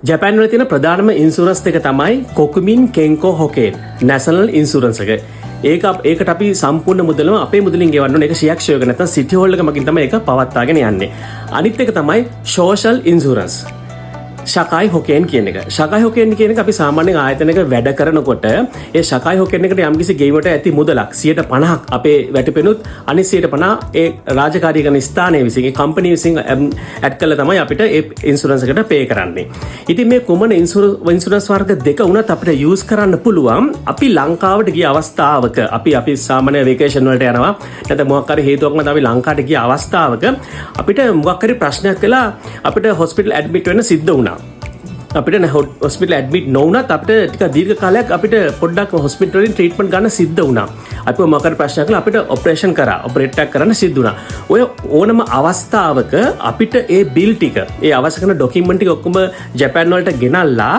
ජපාන් වල තියෙන ප්‍රධානම ඉන්ෂුරන්ස් දෙක තමයි කොකුමින් කෙන්කෝ හොකේන්, නැෂනල් ඉන්ෂුරන්ස් එක. ඒකට අපි සම්පූර්ණ මුදලම අපේ මුදලින් ගෙවන්න ඕනේ. ඒක ශියක්ෂය එක නැත්නම් සිටි හෝල් එක මගින් තමයි ඒක පවත්වාගෙන යන්නේ. අනිත් එක තමයි සෝෂල් ඉන්ෂුරන්ස්. ශකයි හොකේන් කියන එක. ශකයි හොකේන් කියන එක අපි සාමාන්‍යයෙන් ආයතනයක වැඩ කරනකොට ඒ ශකයි හොකේන් එකට යම්කිසි ගෙවීමට ඇති මුදලක් 50%ක් අපේ වැටපෙනුත් අනිත් 50% ඒ රාජකාරී කරන ස්ථානය විසින්, ඒ කම්පැනි විසින් ඇඩ් කරලා තමයි අපිට ඒ ඉන්ෂුරන්ස් එකට පේ කරන්නේ. ඉතින් මේ කුමන ඉන්ෂුරන්ස් වර්ග දෙක වුණත් අපිට යූස් කරන්න පුළුවන්. අපි ලංකාවට ගිය අවස්ථාවක අපි අපි සාමාන්‍ය වෙකේෂන් වලට යනවා, නැත්නම් මොකක් හරි හේතුවක් මත අපි ලංකාවට ගිය අවස්ථාවක අපිට මොකක් හරි ප්‍රශ්නයක් වෙලා අපිට හොස්පිටල් ඇඩ්මිට් වෙන්න සිද්ධ වුණා. අපිට හොස්පිටල් ඇඩ්මිට් නොවුනත් අපිට ටික දීර්ඝ කාලයක් අපිට පොඩ්ඩක් හොස්පිටල් වලින් ට්‍රීට්මන්ට් ගන්න සිද්ධ වුණා. අපි මොකක් හරි ප්‍රශ්නයක් කළා, අපිට ඔපරේෂන් කරා. ඔපරේට් එකක් කරන්න සිද්ධ වුණා. ඔය ඕනම අවස්ථාවක අපිට ඒ බිල් ටික, ඒ අවශ්‍ය කරන ඩොකියුමන්ට් ටික ඔක්කොම ජපාන් වලට ගෙනල්ලා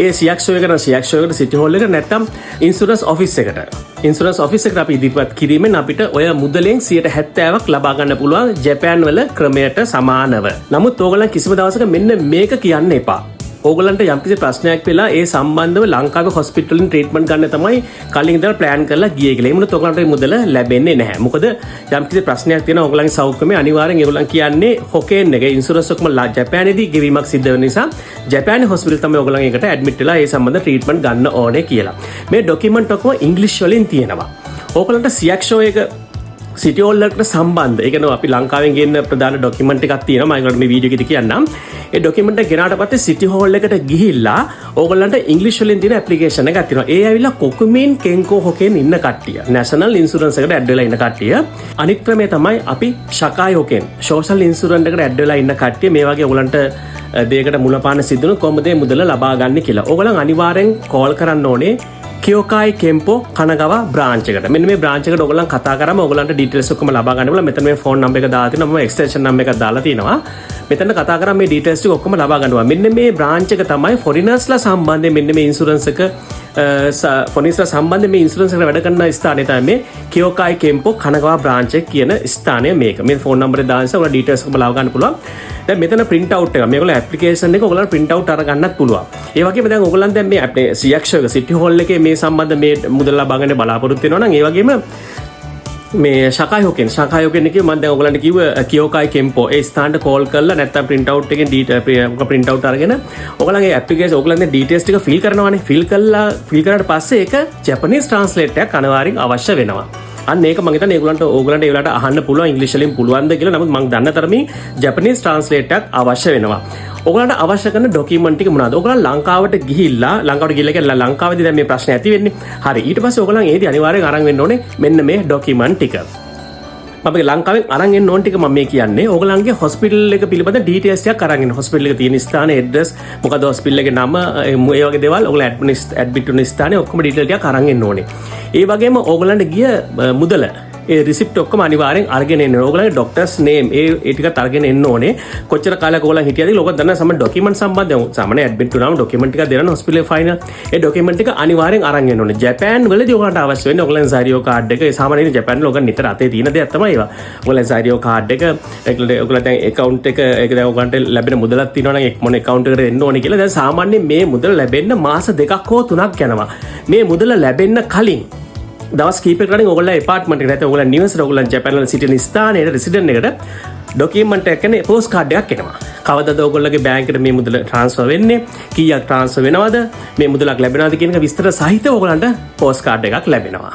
ඒ සියක්ෂෝ එක නම් සියක්ෂෝ එකට, සිටි හෝල් එකට, නැත්නම් ඉන්ෂුරන්ස් ඔෆිස් එකට, ඉන්ෂුරන්ස් ඔෆිස් එකට අපි ඉදිරිපත් කිරීමෙන් අපිට ඔය මුදලෙන් 70%ක් ලබා ගන්න පුළුවන් ජපාන් වල ක්‍රමයට සමානව. නමුත් ඕගොල්ලන් කිසිම දවසක මෙන්න මේක කියන්න එපා. ඕගොල්ලන්ට යම්කිසි ප්‍රශ්නයක් වෙලා ඒ සම්බන්ධව ලංකාවේ හොස්පිටල් වලින් ට්‍රීට්මන්ට් ගන්න තමයි කලින් ඉඳලා ප්ලෑන් කරලා ගියේ කියලා. ඒ වුණොත් ඕගොල්ලන්ට මේ මුදල ලැබෙන්නේ නැහැ. මොකද යම්කිසි ප්‍රශ්නයක් තියෙනවා ඕගොල්ලන්ගේ සෞඛ්‍යමය, අනිවාර්යෙන් ඒගොල්ලන් කියන්නේ හොකේන් එක ඉන්ෂුරන්ස් ඔක්කොම ජපානයේදී ගෙවීමක් සිද්ධ වෙන නිසා ජපානයේ හොස්පිටල් තමයි ඕගොල්ලන් ඒකට ඇඩ්මිට් වෙලා ඒ සම්බන්ධ ට්‍රීට්මන්ට් ගන්න ඕනේ කියලා. මේ ඩොකියුමන්ට් ඔක්කොම ඉංග්‍රීසි වලින් තියෙනවා. ඕගොල්ලන්ට සියක්ෂෝ එක, සිටි හෝල් එකට සම්බන්ධ, ඒ කියන්නේ අපි ලංකාවෙන් ගේන්න ප්‍රධාන ඩොකියුමන්ට් එකක් තියෙනවා. මම ඒකට මේ වීඩියෝ එකේදී කියන්නම්. ඒ ඩොකියුමන්ට් එක ගෙනාට පස්සේ සිටි හෝල් එකට ගිහිල්ලා ඕගොල්ලන්ට ඉංග්‍රීසි වලින් තියෙන ඇප්ලිකේෂන් එකක් තියෙනවා. ඒ ඇවිල්ලා කොකුමින් කෙන්කෝ හොකෙන් ඉන්න කට්ටිය, නැෂනල් ඉන්ෂුරන්ස් එකට ඇඩ් වෙලා ඉන්න කට්ටිය. අනිත් ක්‍රමය තමයි අපි ශකායි හොකෙන්, සෝෂල් ඉන්ෂුරන්ස් එකට ඇඩ් වෙලා ඉන්න කට්ටිය මේ වගේ ඕගොල්ලන්ට දෙයකට මුලපාන සිද්ධ වුණොත් කොහොමද මේ මුදල ලබා ගන්න කියලා. ඕගොල්ලන් අනිවාර්යෙන් කෝල් කරන්න ඕනේ කියෝකායි කෙම්පෝ කනගවා බ්‍රාන්ච් එකට. මෙන්න මේ බ්‍රාන්ච් එකට ඔයගොල්ලන් කතා කරාම ඔයගොල්ලන්ට ඩීටේල්ස් ඔක්කොම ලබා ගන්න පුළුවන්. මෙතන මේ ෆෝන් නම්බර් එක දාලා තිනවා. මම එක්ස්ටෙන්ෂන් නම්බර් එකක් දාලා තිනවා. මෙතන කතා කරාම මේ ඩීටේල්ස් ටික ඔක්කොම ලබා ගන්න පුළුවන්. මෙන්න මේ බ්‍රාන්ච් එක තමයි ෆොරිනර්ස්ලා සම්බන්ධයෙන් මෙන්න මේ ඉන්ෂුරන්ස් එක, ෆොරිනර්ස්ලා සම්බන්ධයෙන් මේ ඉන්ෂුරන්ස් එකට වැඩ කරන ස්ථානය තමයි මේ කියෝකායි කෙම්පෝ කනගවා බ්‍රාන්ච් එක කියන ස්ථානය මේක. මේ ෆෝන් නම්බර් එක දාලා නිසා ඔයාලා ඩීටේල්ස් ඔක්කොම ලබා ගන්න පුළුවන්. දැන් මෙතන ප්‍රින්ට් අවුට් එක, මේගොල්ලෝ ඇප්ලිකේෂන් එක ඔයගොල්ලන් ප්‍රින්ට් අවුට් අරගන්නත් පුළුවන්. ඒ වගේම දැන් ඔයගොල්ලන් දැන් මේ අපේ සියක්ෂ එක, සිටි හෝල් එකේ මේ සම්බන්ධ මේ මුදල් ලබා ගන්න බලාපොරොත්තු වෙනවා නම්, ඒ වගේම මේ ශකායි හොකෙන්, ශකායි හොකෙන් කිව්ව මම දැන් ඔයගොල්ලන්ට කිව්ව කියෝකායි කෙම්පෝ ඒ ස්ථානට කෝල් කරලා නැත්නම් ප්‍රින්ට් අවුට් එකෙන් ඩීටේල් ප්‍රින්ට් අවුට් අරගෙන ඔයගොල්ලන්ගේ ඇප්ලිකේෂන්, ඔයගොල්ලන්ගේ ඩීටේල්ස් ටික ෆිල් කරනවානේ. ෆිල් කරාට පස්සේ ඒක ජපනීස් ට්‍රාන්ස්ලේට් එකක් අනිවාර්යෙන් අවශ්‍ය වෙනවා. අන්න ඒක මං හිතන්නේ ඒගොල්ලන්ට ඕගොල්ලන්ට ඒ වෙලාවට අහන්න පුළුවන් ඉංග්‍රීසි වලින් පුළුවන්ද කියලා. නමුත් මං දන්න තරමින් ජපනීස් ට්‍රාන්ස්ලේට් එකක් අවශ්‍ය වෙනවා. ඔයගොල්ලන්ට අවශ්‍ය කරන ඩොකියුමන්ට් ටික මොනවද? ඔයගොල්ලන් ලංකාවට ගිහිල්ලා කියලා ලංකාවේදී දැන් මේ ප්‍රශ්නේ ඇති වෙන්නේ. හරි. ඊට පස්සේ ඔයගොල්ලන් ඒදී අනිවාර්යෙන් අරන් වෙන්න ඕනේ මෙන්න මේ ඩොකියුමන්ට් ටික. මම ලංකාවෙන් අරන් එන්න ඕන ටික මම මේ කියන්නේ. ඕගොල්ලන්ගේ හොස්පිටල් එක පිළිබඳ ඩීටේල්ස් ටිකක් අරන් එන්න. හොස්පිටල් එක තියෙන ස්ථානය, ඇඩ්‍රස්, මොකද හොස්පිටල් එකේ නම, ඒ වගේ දේවල්, ඔයගොල්ලෝ ඇඩ්මිට් වුණ ස්ථානය, ඔක්කොම ඩීටේල් ටිකක් අරන් එන්න ඕනේ. ඒ වගේම ඕගොල්ලන්ට ගිය මුදල, ඒ රිසිප්ට් ඔක්කොම අනිවාර්යෙන් අරගෙන එන්න ඕනේ. ඕගොල්ලන්ගේ ඩොක්ටර්ස් නේම් ඒ ඒ ටිකත් අරගෙන එන්න ඕනේ. කොච්චර කාලයක් ඕගොල්ලන් හිටියද කියලා ඔයගොල්ලෝ දන්න සම ඩොකියුමන්ට් සම්බන්ධයෙන් සාමාන්‍ය ඇඩ්මිට් වුණාම ඩොකියුමන්ට් ටිකක් දෙනවා හොස්පිටල් එකේ ෆයිනල්. ඒ ඩොකියුමන්ට් ටික අනිවාර්යෙන් අරන් එන්න ඕනේ. ජපාන් වලදී ඔයගොල්ලන්ට අවශ්‍ය වෙන්නේ ඔයගොල්ලන් සයිරියෝ කාඩ් එක. ඒ සාමාන්‍යයෙන් ජපාන් වල ඔයගොල්ලන් නිතර අතේ තියෙන දෙයක් තමයි ඒවා. ඔයගොල්ලන් සයිරියෝ කාඩ් එක, ඒගොල්ලෝ ඔයගොල්ලන් දැන් ඇකවුන්ට් එක, ඒක දැන් ඔයගොල්ලන්ට ලැබෙන මුදලක් තියෙනවා නම් එක් මොන ඇකවුන්ට් එකට එන්න ඕනේ කියලා. දැන් සාමාන්‍යයෙන් මේ මුදල ලැබෙන්න මාස 2ක් හෝ 3ක් යනවා. මේ මුදල ලැබෙන්න කලින් දවස් කීපයකට කලින් ඔයගොල්ලෝ ඇපාර්ට්මන්ට් එකට නැත්නම් ඔයගොල්ලෝ නිවසට, ඔයගොල්ලන් ජපාන් වල සිටින ස්ථානයේ රෙසිඩන්ට් එකට ඩොකියුමන්ට් එකක් කියන්නේ පෝස්ට් කාඩ් එකක් එනවා. කවදද ඔයගොල්ලෝගේ බැංකුවට මේ මුදල ට්‍රාන්ස්ෆර් වෙන්නේ? කීයක් ට්‍රාන්ස්ෆර් වෙනවද? මේ මුදලක් ලැබෙනවද කියන එක විස්තර සහිතව ඔයගොල්ලන්ට පෝස්ට් කාඩ් එකක් ලැබෙනවා.